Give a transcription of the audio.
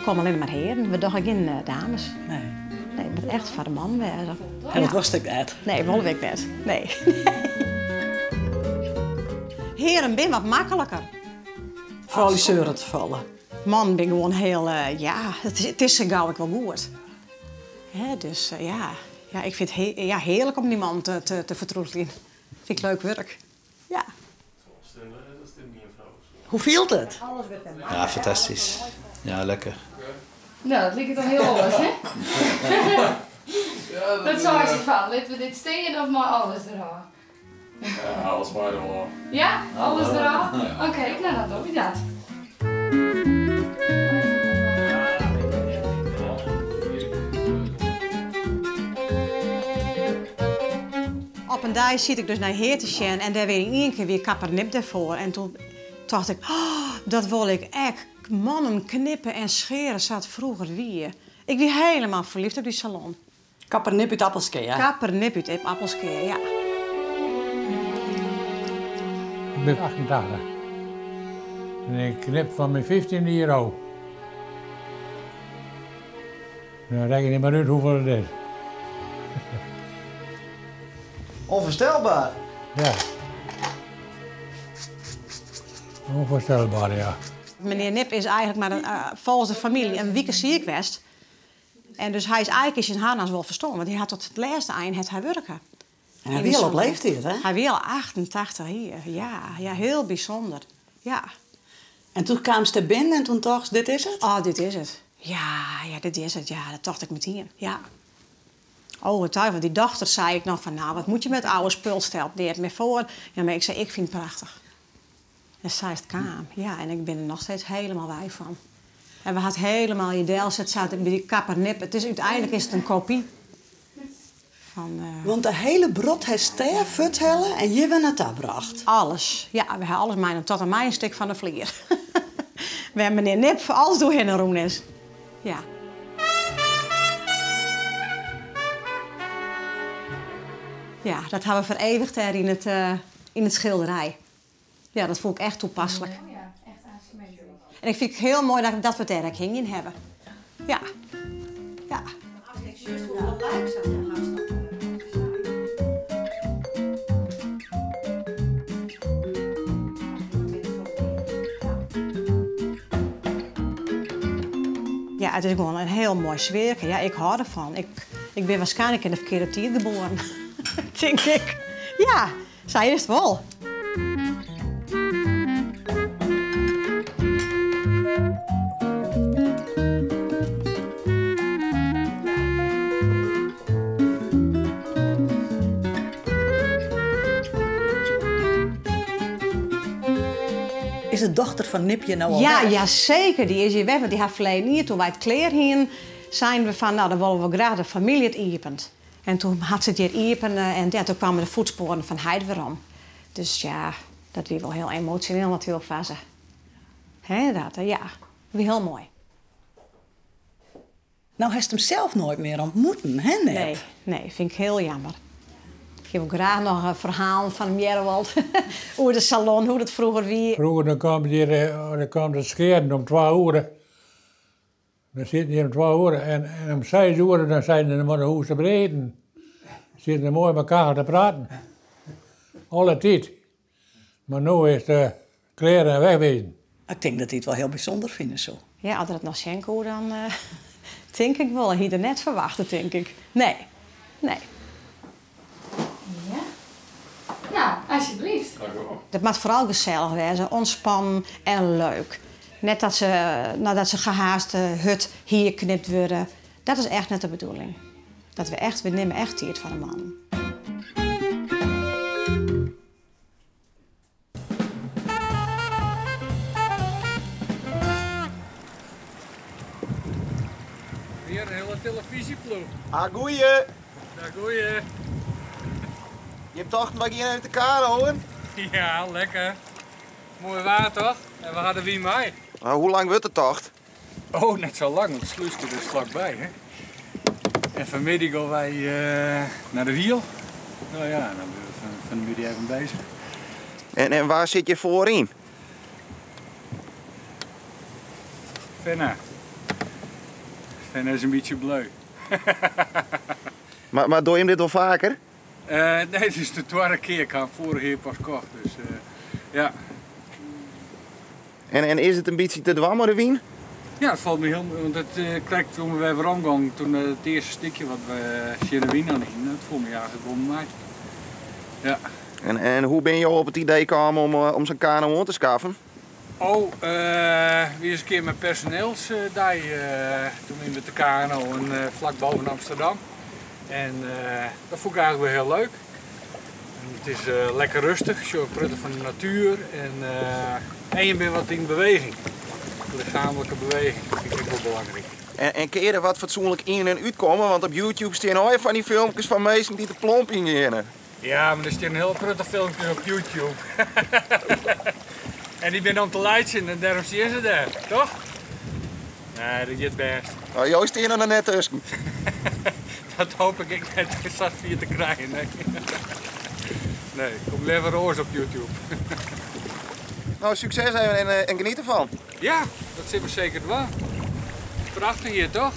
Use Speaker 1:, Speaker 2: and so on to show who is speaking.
Speaker 1: komme allinne mar hearen, we dogge gjin dames.
Speaker 2: Nee.
Speaker 1: Nee, it moat echt foar de mannen wêze.
Speaker 2: En dat wolst ek net?
Speaker 1: Nee, wol ik net. Nee. Hearen binne wat makliker.
Speaker 2: Froulju seure te folle.
Speaker 1: Mannen binne gewoan hiel, ja, it is sa gau ek wol goed. Hè, dus ja. Ja, ik fyn it ja, hearlik om dy mannen te fertroeteljen. Fyn ik leuk wurk. Ja.
Speaker 2: Hoe fielt it?
Speaker 3: Ja, fantastysk. Ja, lekker.
Speaker 4: No, dat liket al hiel oars, hè? Dat sei se fan, litte we dit stean of mei alles derôf?
Speaker 5: Ja, alles mei derôf.
Speaker 4: Ja, alles derôf? Oké, no dan dogge we dat.
Speaker 1: Op in dei siet ik dus nei hear te sjen en dêr wie yn ien kear wie kapper Nip dêrfoar en toen tocht ik, oh, dat wol ik ek. Mannen knippe en scheare sa't froeger wie. Ik wie helemaal ferliefd op dy salon.
Speaker 2: Kapper Nip út Appelskea.
Speaker 1: Kapper Nip út Appelskea, ja.
Speaker 6: Ik bin 88 en ik knip fan myn fyftjinde jier ôf. No rekkenje mar út hoefolle it is.
Speaker 7: Onvoorstelbaar.
Speaker 6: Ja. Onvoorstelbaar, ja.
Speaker 1: Menear Nip is eigentlik mar folgens de famylje in wike siik west. En dus hy is eigentlik yn syn harnas wol ferstoarn, want hy hat tot it lêste ein hat hy wurke.
Speaker 2: En hy wie al op leeftiid, hè?
Speaker 1: Hy wie al 88 jier, ja. Ja, hiel bysûnder, ja.
Speaker 2: En toen kaamst der binnen en toen tochtst, dit is it?
Speaker 1: Oh, dit is it. Ja, ja, dit is it, ja. Dat tocht ik metien, ja. Overtuigd, want dy dochter sei ek noch fan, nou, wat moet je met oude spul, stelt neat mear foar. Ja, mar ik sei, ik fyn it prachtich. En sa is it kaam, ja. En ik bin der noch steeds helemaal wei fan. En we ha it helemaal hjir delset, sa by dy kapper Nip. It is, úteinlik is it in kopy fan.
Speaker 2: Want de hiele brot hast dêr fuorthelle en hjir wer nei ta brocht?
Speaker 1: Alles, ja. We ha alles meinaam, tot oan my in stik fan de flier. Wêr menear Nip alles doorhinne rûn is. Ja. Ja, dat ha we ferevige dêr yn it skilderij. Ja, dat fûn ik echt toepaslik. En ik fyn it hiel moai dat we it dêr ek hingjen hawwe. Ja. Ja. Ja, it is gewoan in hiel moai sfearke. Ja, ik hâld derfan. Ik bin waarskynlik yn de ferkearde tiid geboren, tink ik. Ja, sa is it wol.
Speaker 2: Is de dochter fan Nip hjir no al
Speaker 1: Ja,
Speaker 2: west?
Speaker 1: ja, seker. Dy is hjir west, want dy ha ferleden jier, toen wy it klear hienen, seinen we fan, no, dan wolle we graach de famylje it iepent. En toen hat se it hjir iepene en ja, toen kwamen de voetsporen fan heit werom. Dus ja, dat wie wol hiel emosjoneel natuerlik foar se. Hè, dat, ja, wie hiel moai.
Speaker 2: No hast him sels noait mear ontmoeten, hè Nip?
Speaker 1: Nee, nee, fyn ik hiel jammer. Ik hie wol graach noch ferhalen fan him hearre wold oer de salon, hoe't it froeger wie.
Speaker 6: Froeger dan kaam hjir, dan kaam de skearen om twa oere. Dan sieten hjir om twa oere en om seis oere dan seinen se, moat de hûs te breden. Sieten se moai mei kachel te praten. Alle tiid. Mar no is it klear en wegwezen.
Speaker 2: Ik tink dat dy it wol hiel bysûnder fine soe.
Speaker 1: Ja, as er it noch sjen koe, dan tink ik wol. Hy hie der net ferwachte, tink ik. Nee, nee.
Speaker 4: Ja. No, alsjeblieft.
Speaker 1: It moat foaral gesellich wêze, ûntspannen en leuk. Net dat se, no, dat se gehaast hurd hier knipt wurde. Dat is echt net de bedoeling. Dat we echt, we nimme echt tiid foar de mannen.
Speaker 5: Weer in hiele telefyzjeploech.
Speaker 7: Ah, goeie.
Speaker 5: Dag goeie.
Speaker 7: Jim tochten wy gean even te kanoën?
Speaker 5: Ja, lekker. Moai waar toch? En we ha de wyn mei.
Speaker 7: Maar hoe lang wurdt de tocht?
Speaker 5: Oh, net sa lang, want it slúske is flakby. Hè? En fanmiddei gean wy nei de Wiel. No ja, dan binne we fan de middei even bezich.
Speaker 7: En wa sit hjir foaryn?
Speaker 5: Fenna. En hij is een beetje bleu.
Speaker 7: Maar doe je hem dit wel vaker?
Speaker 5: Nee, het is de tweede keer. Ik heb hem vorig jaar pas gekocht. Dus ja.
Speaker 7: En is het een beetje te dwam, de wien?
Speaker 5: Ja, het valt me heel... Want het krijgt toen we weer omgang, toen het eerste stukje wat we Sierra Wien aan hingen, dat voelde me eigenlijk wel mij. Ja.
Speaker 7: En hoe ben je op het idee gekomen om zo'n kano aan te schaffen?
Speaker 5: Oh, weer eens een keer met personeelsdij, toen in met de kano en vlak boven Amsterdam. En dat vond ik eigenlijk wel heel leuk. En het is lekker rustig, zo prutten van de natuur en je bent wat in beweging. Lichamelijke beweging vind ik ook wel belangrijk.
Speaker 7: En kun je er wat fatsoenlijk in en uitkomen? Want op YouTube staan al van die filmpjes van mensen die de plomp ingaan.
Speaker 5: Ja, maar er staan heel prutte filmpjes op YouTube. En die ben om te leiden en daarom zie je ze daar, toch? Nee, dat gaat best.
Speaker 7: Nou, Joost staan er net tussen.
Speaker 5: Dat hoop ik net zat via te krijgen. Nee, nee, kom liever roos op YouTube.
Speaker 7: Nou, succes even en geniet ervan.
Speaker 5: Ja, dat zit me zeker wel. Prachtig hier, toch?